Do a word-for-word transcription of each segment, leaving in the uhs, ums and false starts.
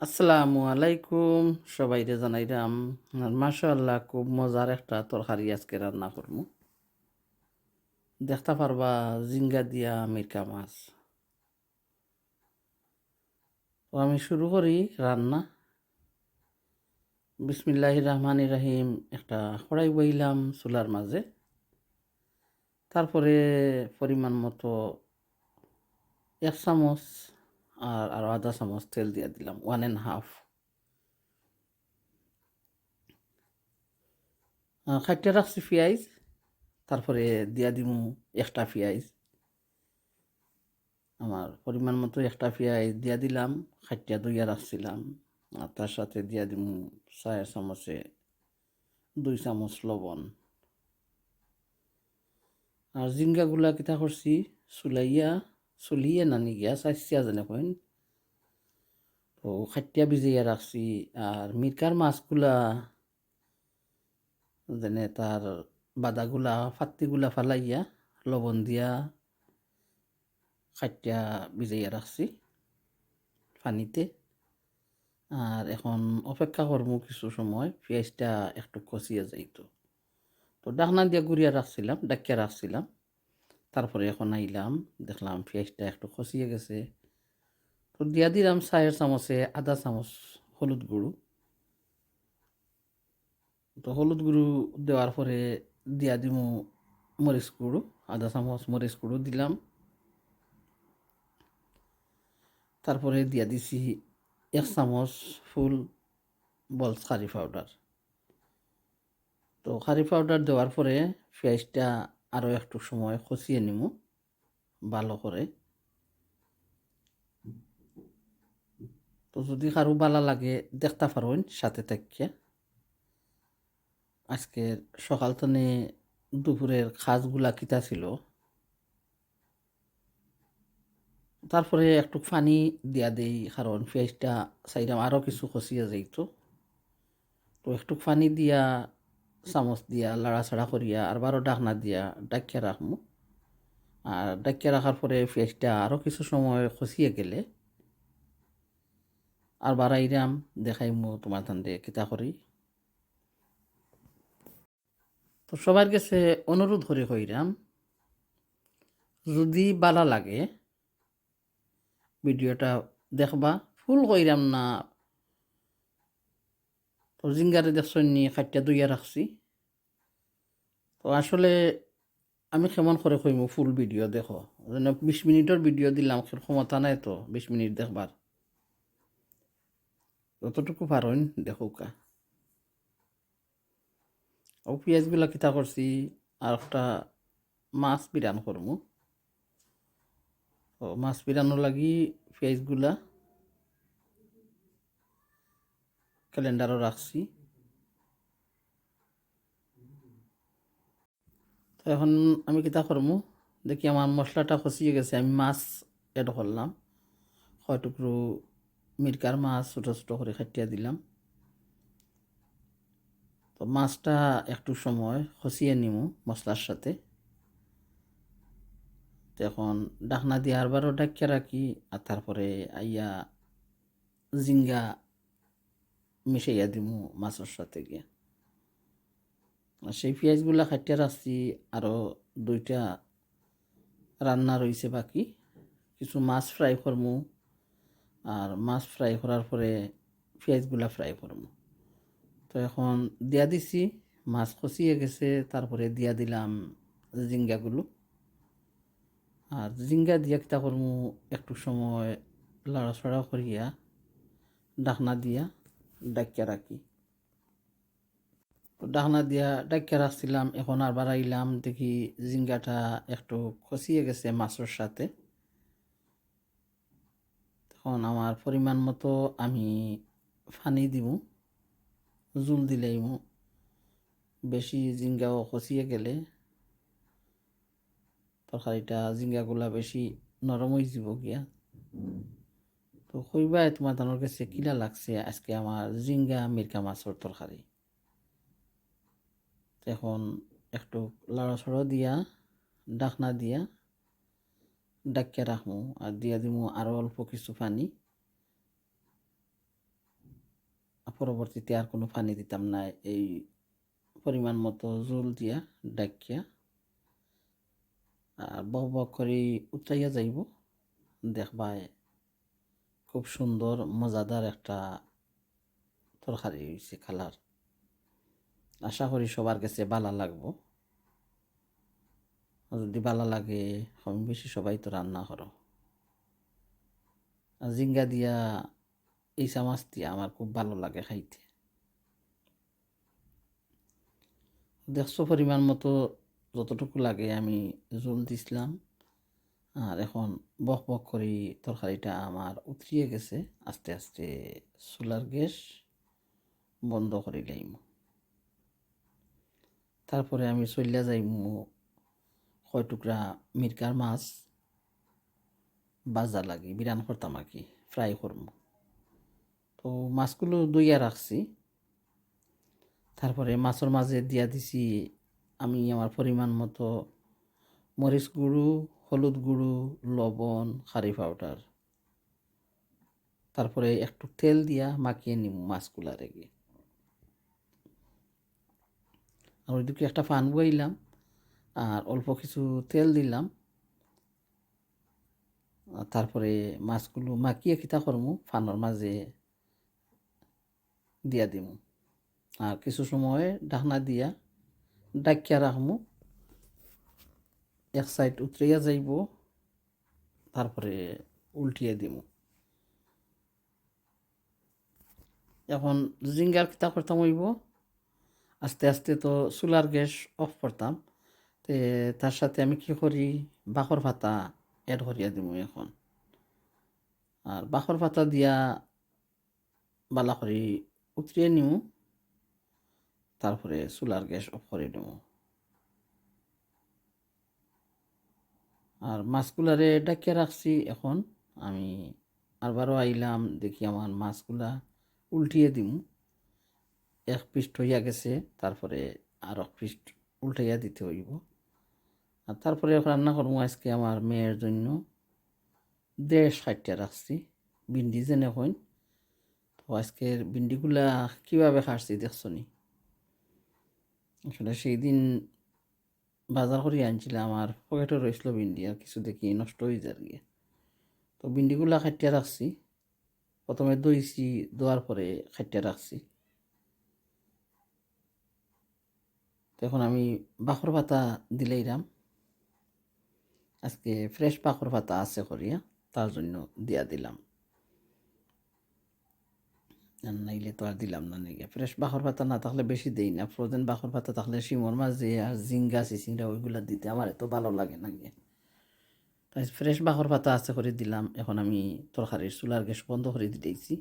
আসসালামু আলাইকুম, সবাইরে জানাইরাম। আর মাশাআল্লাহ, খুব মজার একটা তরকারি আজকে রান্না করমু। দেখতা পারবা, জিঙ্গা দিয়া মিরকা মাছ। তো আমি শুরু করি রান্না। বিসমিল্লাহির রহমানির রহিম। একটা কড়াই বইলাম চুলার মাঝে, তারপরে পরিমাণ মতো এক চামচ আর আরো আধা চামচ তেল দিয়া দিলাম, ওয়ান অ্যান্ড হাফ। আহ, কাটিয়া রাখছি পিয়াইজ, তারপরে দিয়া দিমু একটা পিয়াইজ। আমার পরিমাণ মতো একটা পিয়াইজ দিয়া দিলাম, কাটিয়া ধইয়া রাখছিলাম। আর তার সাথে দিয়া দিমু চায়ের চামচে দুই চামচ লবণ। আর জিঙ্গাগুলা কিতা করছি, চুলাইয়া, চুলিয়ে নানি গিয়া চাইছিয়া যেনে কইন। তো কাটিয়া ভিজাইয়া রাখছি। আর মিরকার মাছগুলা যেনে তার বাদাগুলা, ফাত্তিগুলা ফালাইয়া, লবণ দিয়া কাটিয়া ভিজাইয়া রাখছি পানিতে। আর এখন অপেক্ষা করমু কিছু সময়, পিয়াইজটা একটু কষিয়া যাইতো। তো ঢাকনা দিয়া গুড়িয়া রাখছিলাম, ঢাকিয়া রাখছিলাম। তারপরে এখন আইলাম, দেখলাম পিয়াইজটা একটু কষিয়া গেছে। তো দিয়া দিলাম চায়ের চামচে আধা চামচ হলুদ গুঁড়ো। তো হলুদ গুঁড়ো দেওয়ার পরে দিয়া দিমু মরিচ গুঁড়ো, আধা চামচ মরিচ গুঁড়ো দিলাম। তারপরে দিয়া দিছি এক চামচ ফুল বলস কারি পাউডার। তো কারি পাউডার দেওয়ার পরে পিয়াইজটা আরো একটু সময় কষিয়ে নিমু ভালো করে। তো যদি কারো ভালা লাগে, দেখতা পারইন সাথে থাকিয়া। আজকে সকাল তনে দুপুরের কাজগুলা কিতা ছিল। তারপরে একটু পানি দিয়া দেই, কারণ পিয়াইজটা চাইরাম আরো কিছু কষিয়া যাইতো। তো একটু পানি দিয়া, চামচ দিয়া লাড়াচাড়া করিয়া আরবারও ঢাকনা দিয়া ঢাকিয়া রাখমু। আর ঢাকিয়া রাখার পরে পিয়াইজটা আরো কিছু সময় কষিয়া গেলে আরবার আইরাম, দেখাইমু তোমার তানরে কিতা করি। তো সবার গেছে অনুরোধ করি কইরাম, যদি ভালা লাগে ভিডিওটা দেখবা, ফুল কইরাম না। তো জিঙ্গারে দেখছইন নি, কাটিয়া ধইয়া রাখছি। তো আসলে আমি কেমন করে কইমু ফুল ভিডিও দেখো, যেন বিশ মিনিটর ভিডিও দিলাম, ক্ষমতা নাই তো বিশ মিনিট দেখবার। যতটুকু পারইন দেখউক্কা। ও পিয়াইজগুলা কিতা করছি, আর একটা মাছ বিরান করমু। তো মাছ বিরানোর লাগি পিয়াইজগুলা ক্যালেন্ডারও রাখছি। তো এখন আমি কিতা করমু, দেখি আমার মশলাটা কষিয়ে গেছে, আমি মাছ অ্যাড করলাম, কয় টুকরো মিরকার মাছ ছোট ছোট করে কাটিয়া দিলাম। তো মাছটা একটু সময় কষিয়ে নিমু মশলার সাথে। তো এখন ঢাকনা দিয়া আরবারও ঢাকিয়া রাখি, আর তারপরে আইয়া জিঙ্গা মিশাইয়া দিমু মাছর সাথে গিয়া। আর সেই পিয়াইজগুলা কাটিয়া রাখছি, আরো দুইটা রান্না রইছে বাকি। কিছু মাছ ফ্রাই করমু, আর মাছ ফ্রাই করার পরে পিয়াইজগুলা ফ্রাই করমু। তো এখন দিয়া দিছি, মাছ কষিয়ে গেছে, তারপরে দিয়া দিলাম জিঙ্গাগুলো। আর জিঙ্গা দিয়া কিতা করমু, একটু সময় লাড়াচাড়া করিয়া ঢাকনা দিয়া ঢাকিয়া রাখি। তো ঢাকনা দিয়া ঢাকিয়া রাখছিলাম, এখন আরবার আইলাম, দেখি জিঙ্গাটা একটু কষিয়ে গেছে মাছর সাথে। তখন আমার পরিমাণ মতো আমি পানি দিমু, জুল দিলাইমু। বেশি জিঙ্গাও কষিয়ে গেলে তরকারিটা, জিঙ্গাগুলা বেশি নরম অইযিবো গিয়া। তো কইবায় তোমার তানোর গেছে কিলা লাগছে আজকে আমার জিঙ্গা মিরকা মাছর তরকারি। এখন একটু লাড়াচাড়া দিয়া, ঢাকনা দিয়া ঢাকিয়া রাখমু, আর দিয়া দিমু আরো অল্প কিছু পানি। পরবর্তীতে আর কোনো পানি দিতাম না। এই পরিমাণ মতো ঝোল দিয়া ডাকিয়া আর বক বক করি উতরাইয়া যাইব। দেখবায় খুব সুন্দর মজাদার একটা তরকারি হইছে কালার। আশা করি সবার কাছে ভালা লাগবো। আর যদি ভালা লাগে, কম বেশি সবাই তো রান্না করো। আর ঝিঙ্গা দিয়া ইছা মাছ দিয়া আমার খুব ভালা লাগে খাইতে। দেখছো পরিমাণ মতো যতটুকু লাগে আমি ঝোল দিছিলাম। আর এখন বক বক করি তরকারিটা আমার উতরিয়া গেছে। আস্তে আস্তে চুলার গ্যাস বন্ধ করি লাইমু। তারপরে আমি চইলা যাইমু কয় টুকরা মিরকার মাছ ভাজা লাগি, বিরান করতাম আর কি, ফ্রাই করমু। তো মাছগুলো ধুইয়া রাখছি। তারপরে মাছর মাঝে দিয়া দিছি আমি আমার পরিমাণ মতো মরিচ গুঁড়ো, হলুদ গুঁড়ো, লবণ, কারি পাউডার। তারপরে একটু তেল দিয়া মাখিয়ে নিমু মাছগুলারে গিয়া। আর ওইদিকে একটা pan বইলাম, আর অল্প কিছু তেল দিলাম। আর তারপরে মাছগুলো মাখিয়ে কিতা করমু, panর মাঝে দিয়া দিমু। আর কিছু সময় ঢাকনা দিয়া ঢাকিয়া রাখমু। এক side উতরিয়া যাইব, তারপরে উল্টিয়ে দিমু। এখন ঝিঙ্গার কিতা করতাম হইব, আস্তে আস্তে তো চুলার গ্যাস off করতাম। তে তার সাথে আমি কি করি, বাখর পাতা add করিয়া দিমু এখন। আর বাখর পাতা দিয়া ভালা করি উতরিয়ে নিমু, তারপরে চুলার গ্যাস off করি দিমু। আর মাছগুলারে ঢাকিয়া রাখছি, এখন আমি আরবারও আইলাম, দেখি আমার মাছগুলা উল্টিয়ে দিমু। এক পিঠ হইয়া গেছে, তারপরে আর এক পিঠ উল্টাইয়া দিতে হইব। আর তারপরে এখন রান্না করমু আজকে আমার মেয়ের জন্য দেশ কাটিয়া রাখছি, ভিন্ডি যেন এখন। তো আজকের ভিন্ডিগুলা কিভাবে কাটছি দেখছো নি? আসলে সেই দিন বাজার করি আনছিলাম, আর পকেটে রইছিল ভিন্ডি, আর কিছু দেখি নষ্ট হয়ে যার গিয়া। তো ভিন্ডিগুলা কাটিয়া রাখছি, প্রথমে ধুইছি, ধোয়ার পরে কাটিয়া রাখছি। তো এখন আমি বাখর পাতা দিলাইরাম, আজকে fresh বাখর পাতা আছে করিয়া, তার জন্য দিয়া দিলাম। আর নাইলে তো আর দিলাম না নাকি। Fresh বাখর পাতা না থাকলে বেশি দেই না, frozen বাখর পাতা থাকলে শিমর মাছ যে আর ঝিঙ্গা, চিচিঙ্গা ওইগুলা দিতে আমার এত ভালো লাগে না গিয়া। তাই fresh বাখর পাতা আছে করে দিলাম। এখন আমি তরকারির চুলার গ্যাস বন্ধ করে দিতেছি,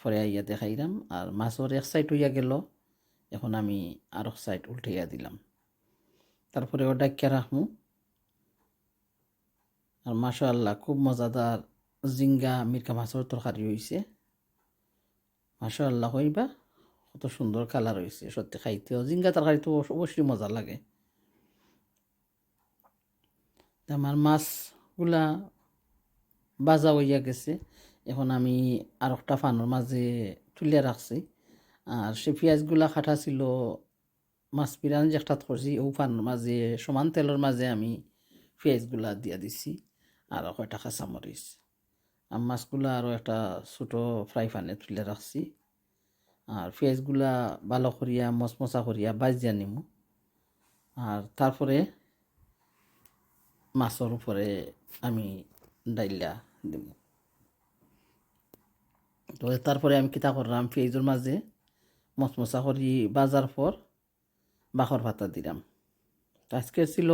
পরে আইয়া দেখাইরাম। আর মাছর এক side হইয়া গেল, এখন আমি আর এক side উল্টাইয়া দিলাম। তারপরে ও ডাকিয়া রাখমু। আর মাশাআল্লাহ, খুব মজাদার ঝিঙ্গা মিরকা মাছর তরকারি হইছে। মাশাআল্লাহ কইবা, কত সুন্দর colour হইছে। সত্যি খাইতেও ঝিঙ্গা তরকারি তো অবশ্য-, অবশ্যই মজা লাগে। তে আমার মাছগুলা ভাজা হইয়া গেছে, এখন আমি আর একটা panর মাঝে তুলিয়া রাখছি। আর সে পিঁয়াজগুলা কাটা ছিল, মাছ বিরান যে একটা করছি, ও panর মাঝে সমান তেলর মাঝে আমি পিঁয়াজগুলা দিয়া দিছি, আর কয়টা কাঁচামরিচ। আর মাছগুলা আরও একটা ছোটো fry panএ তুলে রাখছি। আর পিঁয়াজগুলা ভালো করিয়া মচমচা করিয়া ভাজিয়া নিমু। আর তারপরে মাছর উপরে আমি ডাইলা দিমু। তো তারপরে আমি কিতা করলাম, পিঁয়াজর মাঝে মচমচা করি ভাজার পর বাখর পাতা দিলাম। তো আজকে ছিল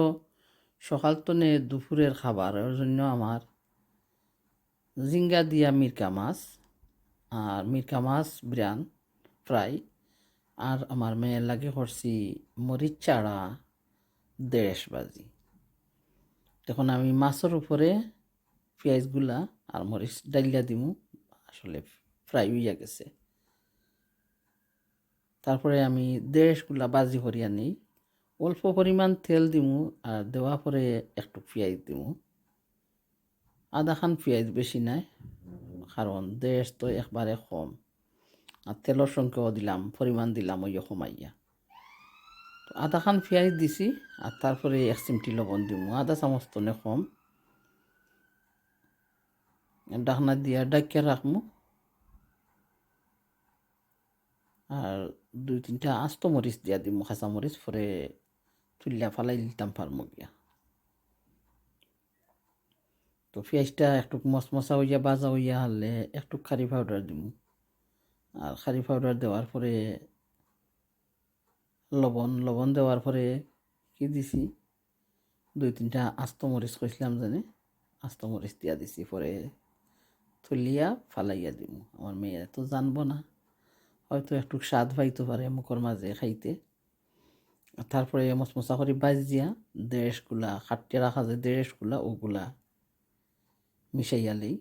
সকাল তনে দুপুরের খাবার, ওর জন্য আমার ঝিঙ্গা দিয়া মিরকা মাছ, আর মিরকা মাছ বিরান fry, আর আমার মেয়ের লাগি করছি মরিচ চাড়া দেশ ভাজি। এখন আমি মাছর উপরে পিঁয়াজগুলা আর মরিচ ডাইলা দিমু, আসলে fry হইয়া গেছে। তারপরে আমি দেশগুলা ভাজি করিয়া নেই, অল্প পরিমাণ তেল দিমু, আর দেওয়া পরে একটু পিঁয়াজ দিমু, আধা খান পিঁয়াজ, বেশি নাই, কারণ দেশ তো একবারে কম। আর তেলর সংখ্যাও দিলাম, পরিমাণ দিলাম অইয়া কমাইয়া। তো আধা খান পিয়াজ দিছি, আর তারপরে এক চিমটি লবণ দিমু, আধা চামচ তনে কম। ঢাকনা দিয়া ঢাকিয়া রাখমু। আর দুই তিনটা আস্ত মরিচ দিয়া দিমু, কাঁচা মরিচ, পরে তুলিয়া ফালাই দিতাম পারমু গিয়া। তো পিয়াজটা একটু মচমচা অইয়া, ভাজা অইয়া হারলে একটু curry powder দিমু। আর curry powder দেওয়ার পরে লবণ, লবণ দেওয়ার পরে কি দিছি, দুই তিনটা আস্ত মরিচ কইছিলাম জানি, আস্ত মরিচ দিয়া দিছি। পরে তুলিয়া ফালাইয়া দিমু। আমার মেয়ে তো জানবো না, হয়তো একটু স্বাদ পাইতো পারে মুখর মাঝে খাইতে। আর তারপরে মচমচা করি ভাজিয়া ঢেঁড়শগুলা, কাটিয়া রাখা যে ঢেঁড়শগুলা, ওগুলা মিশাইয়া লই।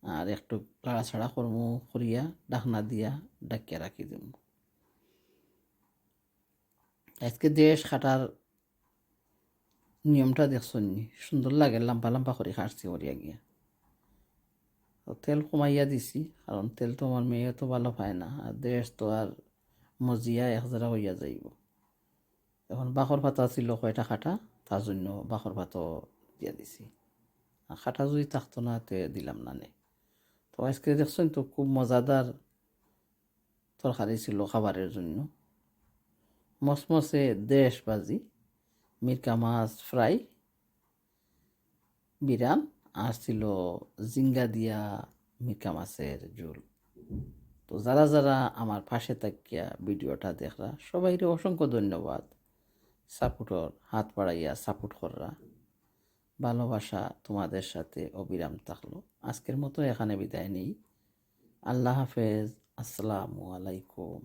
আর একটু লাড়াচাড়া করমু, করিয়া ঢাকনা দিয়া ঢাকিয়া রাখি দিমু। আজকে ঢেঁড়শ কাটার নিয়মটা দেখছইন নি? সুন্দর লাগে, লাম্বা লাম্বা করি কাটছি করিয়া গিয়া। তো তেল কমাইয়া দিছি, কারণ তেল তো আমার মেয়ে তো ভালো পায় না, আর ঢেঁড়শ তো আর মজিয়া এক জারা অইয়া যাইবো। এখন বাখর পাতা ছিল কয়টা কাটা, তার জন্য বাখর পাতাও দিয়া দিছি। আর কাটা যদি থাকতো না, তে দিলাম না নে। তো আজকে দেখছইন তো খুব মজাদার তরকারি ছিল খাবারের জন্য। মসমসে ঢেঁড়শ ভাজি, মিরকা মাছ fry, বিরান, আর ছিল ঝিঙ্গা দিয়া মিরকা মাছের ঝোল। তো যারা যারা আমার পাশে থাকিয়া ভিডিওটা দেখরা, সবাইরে অসংখ্য ধন্যবাদ। সাপোর্টর হাত বাড়াইয়া সাপোর্ট কররা। ভালোবাসা তোমাদের সাথে অবিরাম থাকলো। আজকের মতো এখানে বিদায় নেই। আল্লাহ হাফেজ। আসসালামু আলাইকুম।